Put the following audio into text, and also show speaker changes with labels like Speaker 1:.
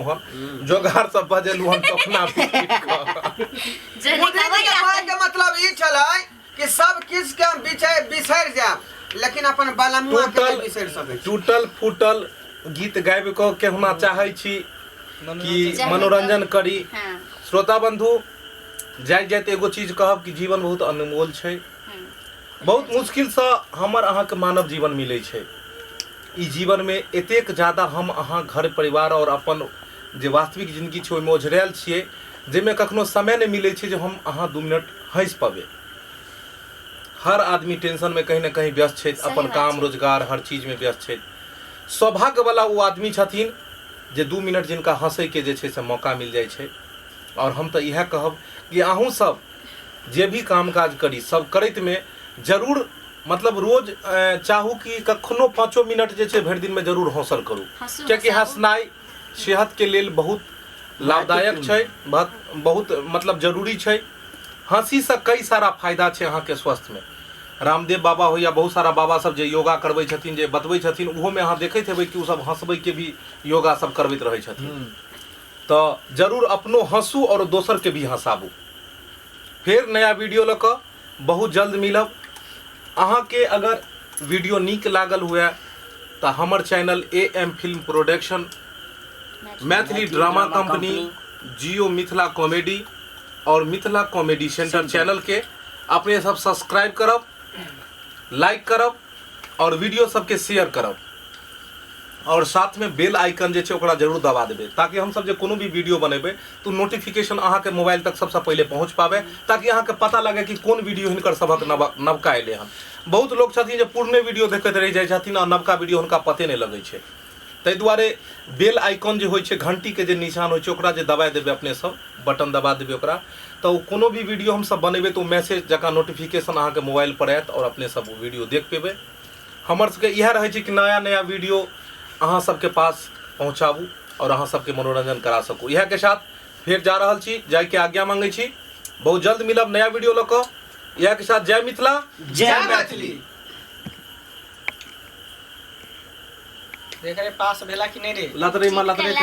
Speaker 1: हन जोगार सब बजेलहुँ हन टोकना पीट पीट कऽ।
Speaker 2: जने
Speaker 3: मोदी जी
Speaker 2: कबै
Speaker 3: के कहै के मतलब ई छलै कि सब किछु के हम बिछै बिसरि जायब, लेकिन अपन बलमुआ के
Speaker 1: टूटल
Speaker 3: नहि बिसरि सकै छी।
Speaker 1: टूटल फूटल गीत गाबि कऽ केहुना चाहै छी कि मनोरंजन करी। श्रोता बंधु, जाइत जाइत एगो चीज कहब कि जीवन बहुत अनमोल छै। बहुत मुश्किलसँ हमर अहाँके मानव जीवन मिलै छै। ई जीवनमे एतेक जादा हम अहाँ घर परिवार आओर अपन जे वास्तविक जिन्दगी छै ओहिमे ओझरायल छियै, जाहिमे कखनो समय नहि मिलै छै जे हम अहाँ 2 मिनट हँसि पबै। हर आदमी टेंशनमे कहीं ने कहीं व्यस्त छथि, अपन काम रोजगार हर चीजमे व्यस्त छथि। सौभाग्यवला ओ आदमी छथिन जे 2 मिनट जिनका हँसैके जे छै से मौका मिल जाइ छै। आओर हम तऽ इएह कहब कि अहूँ सब जे भी काम काज करी, सब करैतमे जरूर मतलब रोज चाहू कि कखनो 5 मिनट जे छै भरि दिनमे जरूर हौसल करू, कियाकि हँसनाइ सेहतके लेल बहुत लाभदायक छै, बहुत बहुत मतलब जरूरी छै। हँसीसँ कई सारा फायदा छै अहाँके स्वास्थ्यमे। रामदेव बाबा हो या बहुत सारा बाबा सब जे योगा करबै छथिन, जे बतबै छथिन, ओहोमे अहाँ देखैत हेबै कि ओ सब हँसबैके भी योगा सब करबैत रहै छथिन। तऽ जरूर अपनो हँसू आओर दोसरके भी हँसाबू। फेर नया वीडियो लऽ कऽ बहुत जल्द मिलब। अहाँके अगर वीडियो नीक लागल हुए तऽ हमर channel A M film production, Maithili drama company, Jio Mithila comedy और मिथिला कॉमेडी सेंटर चैनल के अपने सब सब्सक्राइब करब, लाइक करब और वीडियो सबके शेयर करब और साथ में बेल आइकन जे छै ओकरा जरूर दबा देबै, ताकि हमसब जे कोनो भी वीडियो बनेबै तऽ नोटिफिकेशन अहाँके मोबाइल तक सबसँ पहिले पहुँच पाबै, ताकि अहाँके पता लगे कि कोन वीडियो हिनकर सभक नवका एलै हन। बहुत लोक छथिन जे पुरने वीडियो देखैत रहि जाइ छथिन आ नवका वीडियो हुनका पते नहि लगै छै। ताहि दुआरे बेल आइकॉन जे होइ छै, घंटीके जे निशान होइ छै, ओकरा जे दबा देबै अपने सब, बटन दबा देबै ओकरा, तऽ ओ कोनो भी वीडियो हमसब बनेबै तऽ ओ मैसेज जकाँ नोटिफिकेशन अहाँके मोबाइल पर आयत आओर अपने सब ओ वीडियो देख पेबै। हमर सबके इएह रहै छै कि नया नया वीडियो अहाँ सबके पास पहुँचाबू आओर अहाँ सबके मनोरंजन करा सकू। इएहके साथ फेर जा रहल छी, जाइके आज्ञा मांगै छी। बहुत जल्द मिलब नया वीडियो लऽ कऽ। इएहके साथ जय मिथिला,
Speaker 3: जय मैथिली।
Speaker 4: देख रे, पास भेला कि नहि रे?
Speaker 1: लतरे में लतरे।